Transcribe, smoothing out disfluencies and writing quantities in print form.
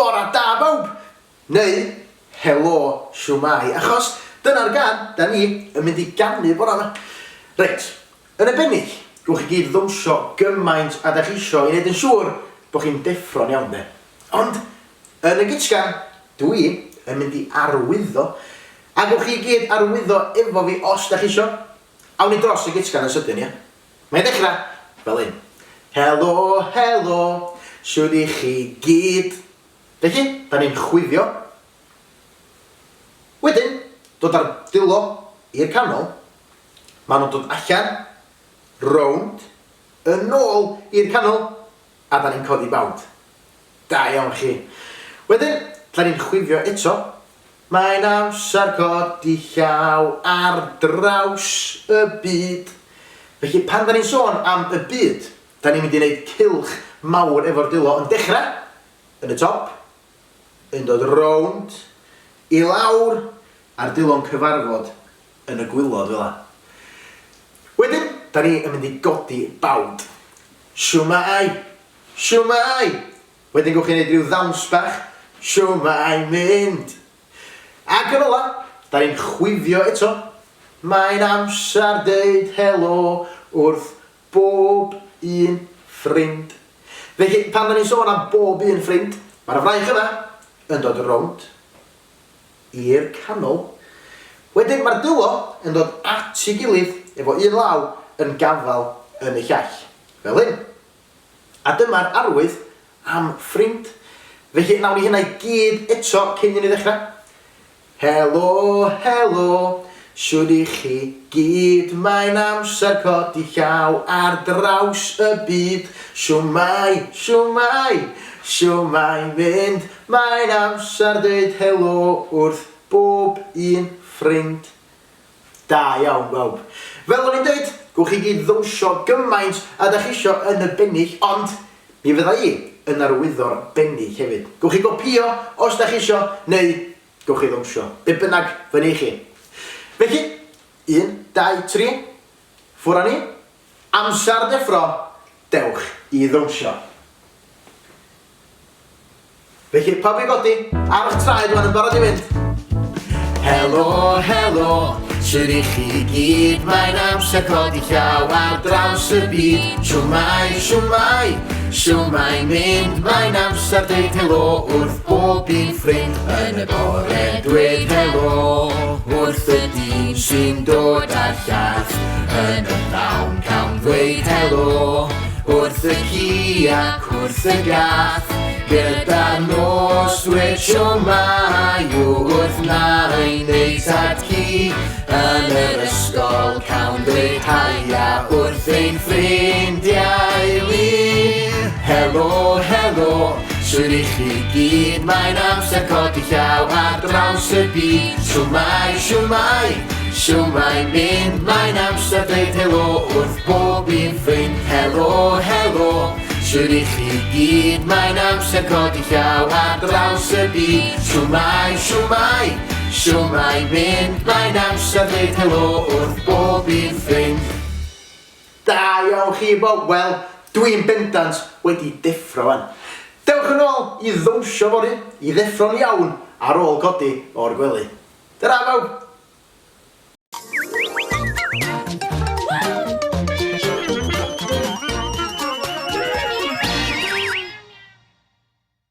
Bora da bawb! Neu Helo shwmae, achos dyna'r gân da ni yn mynd i ganu bora 'ma. Reit, yn arbennig, gewch chi gyd ddawnsio gymaint a da chi isio i neud yn siŵr bo chi'n deffro'n iawn de. Ond, yn y gytgan, dw i yn mynd i arwyddo, a gewch chi gyd arwyddo efo fi os da chi isio. Awn ni dros y gytgan yn sydyn, ia? Mae'n dechrau fel hyn. Helo, helo, shwd i chi gyd? Felly, da ni'n chwifio. Wedyn, dod â'r dwylo i'r canol. Maen nhw'n dod allan, rownd, yn ôl i'r canol, a da ni'n codi bawd. Da iawn chi. Wedyn, da ni'n chwifio eto. Mae'n amser codi llaw ar draws y byd. Felly, pan da ni'n sôn am y byd, da ni'n mynd i wneud cylch mawr efo'r dwylo yn dechrau yn y top, yn dod rownd, i lawr, a'r dwylo'n cyfarfod yn y gwilod fel 'a. Wedyn, da ni yn mynd i godi bawd. Shwmae! Shwmae! Wedyn gewch chi wneud rhyw ddawns bach. Shwmae mynd! Ac yn ola, da ni'n chwifio eto. Mae'n amser deud helo wrth bob un ffrind. Felly, pan da ni'n sôn am bob un ffrind, mae'r fraich yma yn dod rownd i'r canol. Wedyn mae'r dwylo yn dod at ei gilydd efo un law yn gafael yn y llall. Fel hyn. A dyma'r arwydd am ffrind. Felly, nawn ni hynna i gyd eto cyn i ni ddechrau. Helo, helo, shwd i chi gyd? Mae'n amser codi llaw ar draws y byd. Shwmae, shwmae, shwmae mynd? Mae'n amser deud helo wrth bob un ffrind. Da iawn bawb. Fel o'n i'n deud, gewch chi gyd ddawnsio gymaint a dach chi isio yn y bennill, ond mi fydda i yn arwyddo'r bennill hefyd. Gewch chi gopïo os dach chi isio, neu gewch chi ddawnsio, be bynnag fyny i chi. Felly, un, dau, tri, ffwr â ni. Amser deffro, dewch i ddawnsio. Felly, pawb i godi, ar eich traed wan yn barod i fynd. Helo, helo, shwd i chi gyd? Mae'n amser codi llaw ar draws y byd. Shwmae, shwmae, shwmae mynd? Mae'n amser deud helo wrth bob un ffrind. Yn y bore dweud helo wrth y dyn sy'n dod â'r llaeth. Yn y pnawn cawn ddweud helo wrth y ci ac wrth y gath. Gyda'r nos dwed shwmae wrth nain neu tad-cu. Yn yr ysgol cawn ddweud haia wrth ein ffrindiau lu. Helo, helo, shwd i chi gyd? Mae'n amser codi llaw ar draws y byd. Shwmae, shwmae, shwmae mynd? Mae'n amser dweud helo wrth bob un ffrind. Helo, helo, Shwd i chi gyd, mae'n amser codi llaw ar draws y byd. Shwmae, shwmae, shwmae mynd, mae'n amser dweud helo wrth bob un ffrind. Da iawn chi bawb, wel, dwi'n bendant wedi deffro wan. Dewch yn ôl i ddawnsio fory, i ddeffro'n iawn ar ôl codi o'r gwely. Tara bawb!